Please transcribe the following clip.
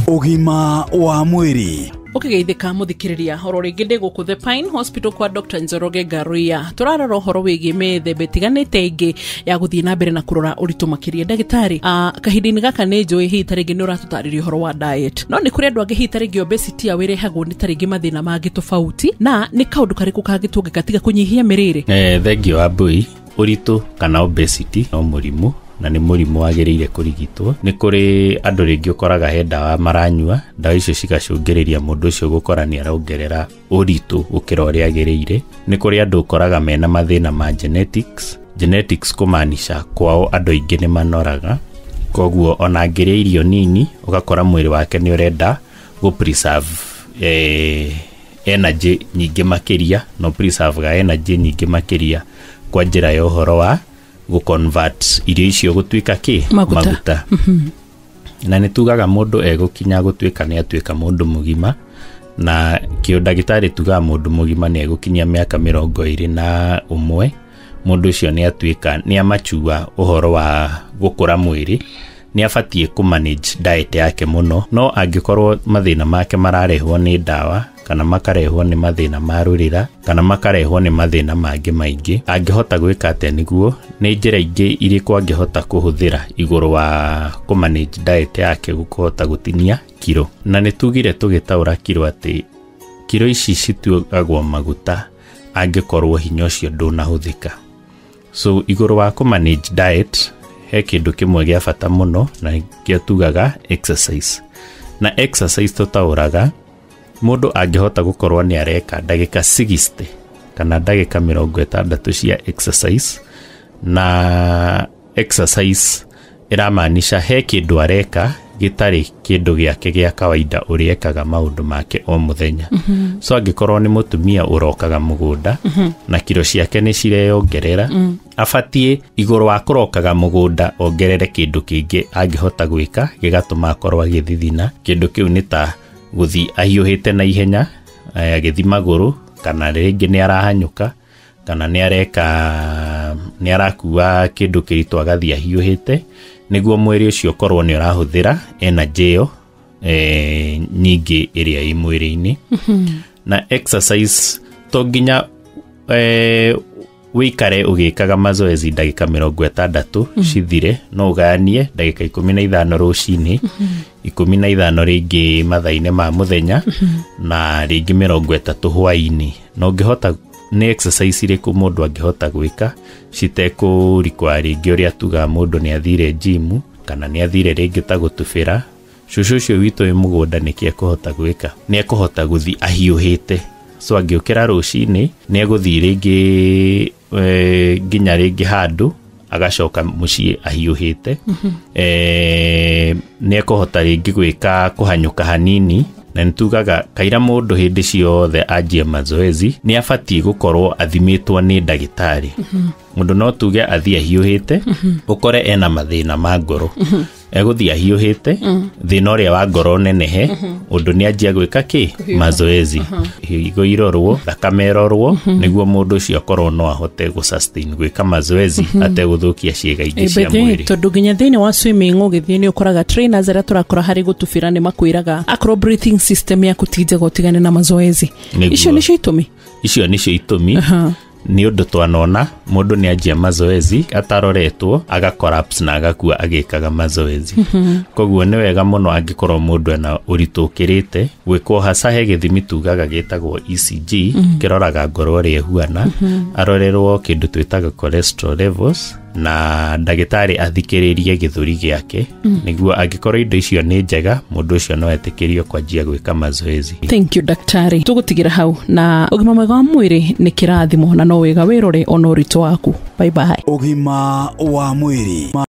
Ũgima wa mwĩrĩ. Ũkĩgeithĩka mũthikĩrĩria oro rĩngĩ ndĩ gũkũ The Pine Hospital kwa Dr. Njoroge Ngaruiya. Tũrarora ũhoro wĩgiĩ mĩthemba ĩtiganĩte ĩngĩ ya gũthiĩ na mbere na kũrora ũritũ makĩria. Ndagĩtarĩ, kahinda-inĩ gaka nĩ njũĩ hihi ta rĩngĩ nĩ ũratũtarĩria ũhoro wa diet, no nĩ kũrĩ andũ angĩ hihi ta rĩngĩ obesity yao ĩrehagwo nĩ ta rĩngĩ mathĩna mangĩ tofauti, na nĩ kaũndũ karĩkũ kangĩ tũngĩka tiga kũnyihia mĩrĩre? Thengiũ wa mbui. Ũritũ kana obesity no mũrimũ, na nĩ mũrimũ wagĩrĩire kũrigitwo. Nĩ kũrĩ andũ rĩngĩ ũkoraga he ndawa maranyua, ndawa icio cigacũngĩrĩria mũndũ ũcio gũkora nĩ arongerera ũritũ gũkĩra ũrĩa agĩrĩire. Nĩ kũrĩ andũ ũkoraga mena mathĩna ma genetics. Genetics kũmaanisha kwao andũ aingĩ nĩ manoraga, koguo ona angĩrĩa irio nini ũgakora mwĩrĩ wake nĩ ũrenda gũ preserve energy nyingĩ makĩria, no preserve ga energy nyingĩ makĩria kwa njĩra ya ũhoro wa gũ convert irio icio gũtuĩka kĩ? Maguta. Na nĩ tugaga mũndũ egũkinya gũtuĩka nĩ atuĩka mũndũ mũgima, na kĩo ndagĩtarĩ tugaga mũndũ mũgima nĩ egũkinyia mĩaka 21, mũndũ ũcio nĩ atuĩka nĩ amachua ũhoro wa gũkũra mwĩrĩ, nĩ abatiĩ kũ manage diet yake mũno. No angĩkorwo mathĩna make mararehwo nĩ ndawa, kana makarehwo nĩ mathĩna ma rũrĩra, kana makarehwo nĩ mathĩna mangĩ maingĩ, angĩhota gwĩka atĩa nĩguo, nĩ njĩra ingĩ irĩkũ angĩhota kũhũthĩra igũrũ wa kũ manage diet yake gũkũhota gũtinia kiro. Na nĩ tugire tũgĩtaũra kiro atĩ kiro ici cituagwo maguta angĩkorwo hinya ũcio ndũnahũthĩka. So igũrũ wa kũ manage diet he kĩndũ kĩmwe gĩa bata mũno, na nĩkĩo tugaga exercise. Na exercise tũtaũraga mũndũ angĩhota gũkorwo nĩ areka ndagĩka 60 kana ndagĩka 60 cia exercise, na exercise ĩramaanisha he kĩndũ areka gĩtarĩ kĩndũ gĩake gĩa kawaida ũrĩa ekaga maũndũ make o mũthenya. So angĩkorwo nĩ mũtumia ũrokaga mũgũnda na kiro ciake nĩ cireyongerera, abatiĩ igũrũ wa kũrokaga mũgũnda ongerere kĩndũ kĩngĩ angĩhota gwĩka gĩgatũma akorwo agĩthithina. Kĩndũ kĩu nĩ ta gũthiĩ ahiũhĩte na ihenya, agĩthiĩ magũrũ, kana rĩngĩ nĩ arahanyũka, kana nĩ areka nĩ arakua kĩndũ kĩritũ agathiĩ ahiũhĩte, nĩguo mwĩrĩ ũcio ũkorwo nĩ ũrahũthĩra energy ĩyo nyingĩ ĩrĩa ĩ mwĩrĩ-inĩ. Na exercise to nginya wĩikare ũgĩkaga mazoezi ndagĩka 60 cithire, no ũgayanie ndagĩka 15 rũcinĩ, 15 rĩngĩ mathaa-inĩ ma mũthenya, na rĩngĩ 30 hwaĩ-inĩ. Na ũngĩhota nĩ exercise irĩkũ mũndũ angĩhota gwĩka citekũ require rĩngĩ ũrĩa tugaga mũndũ nĩ athire gym kana nĩ athire rĩngĩ ta gũtubĩra. Cũcũ ũcio witũ wĩ mũgũnda nĩkĩ ekũhota gwĩka? Nĩ ekũhota gũthiĩ ahiũhĩte. So angĩũkĩra rũcinĩ nĩ egũthiĩ rĩngĩ nginya rĩngĩ handũ agacoka mũciĩ ahiũhĩte. Nĩ ekũhota rĩngĩ gwĩka kũhanyũka hanini, na nĩ tugaga kaira mũndũ hĩndĩ ciothe anjie mazoezi nĩ abatiĩ gũkorwo athimĩtwo nĩ ndagĩtarĩ. Mũndũ no tuge athiĩ ahiũhĩte, ũkore ena mathĩna ma ngoro. Egũthiĩ ahiũhĩte, thĩna ũrĩa wa ngoro nenehe, ũndũ nĩ anjia gwĩka kĩ? Mazoezi. Higo irorwo, thakame ĩrorwo, nĩguo mũndũ ũcio akorwo no ahote gũ sustain gwĩka mazoezi ategũthũkia ciĩga ingĩ cia mwĩrĩ. Tondũ nginya thĩinĩ wa swimming ũgĩthiĩ nĩ ũkoraga trainers arĩa tũrakora harĩ gũtubĩra nĩ makwĩraga akorwo breathing system yaku ti njega ũtigane na mazoezi. Icio nĩcio itũmi? Icio nĩcio itũmi. Nĩ ũndũ twanona mũndũ nĩ anjia mazoezi ataroretwo aga collapse na agakua agĩkaga mazoezi. Koguo nĩ wega mũno angĩkorwo mũndũ ena ũritũ ũkĩrĩte gwĩkwo hasa he gĩthimi tugaga gĩtagwo ECG, kĩroraga ngoro ũrĩa ĩhuana, arorerwo kĩndũ twĩtaga cholesterol levels, na ndagĩtarĩ athikĩrĩrie gĩthũri gĩake, nĩguo angĩkorwo indo icio nĩ njega mũndũ ũcio no etĩkĩrio kwanjia gwĩka mazoezi. Thank you daktari. Tũgũtigĩra hau na ũgima mwega wa mwĩrĩ nĩ kĩrathimo na no wega wĩrore ona ũritũ waku. Bye bye. Ũgima wa mwĩrĩ.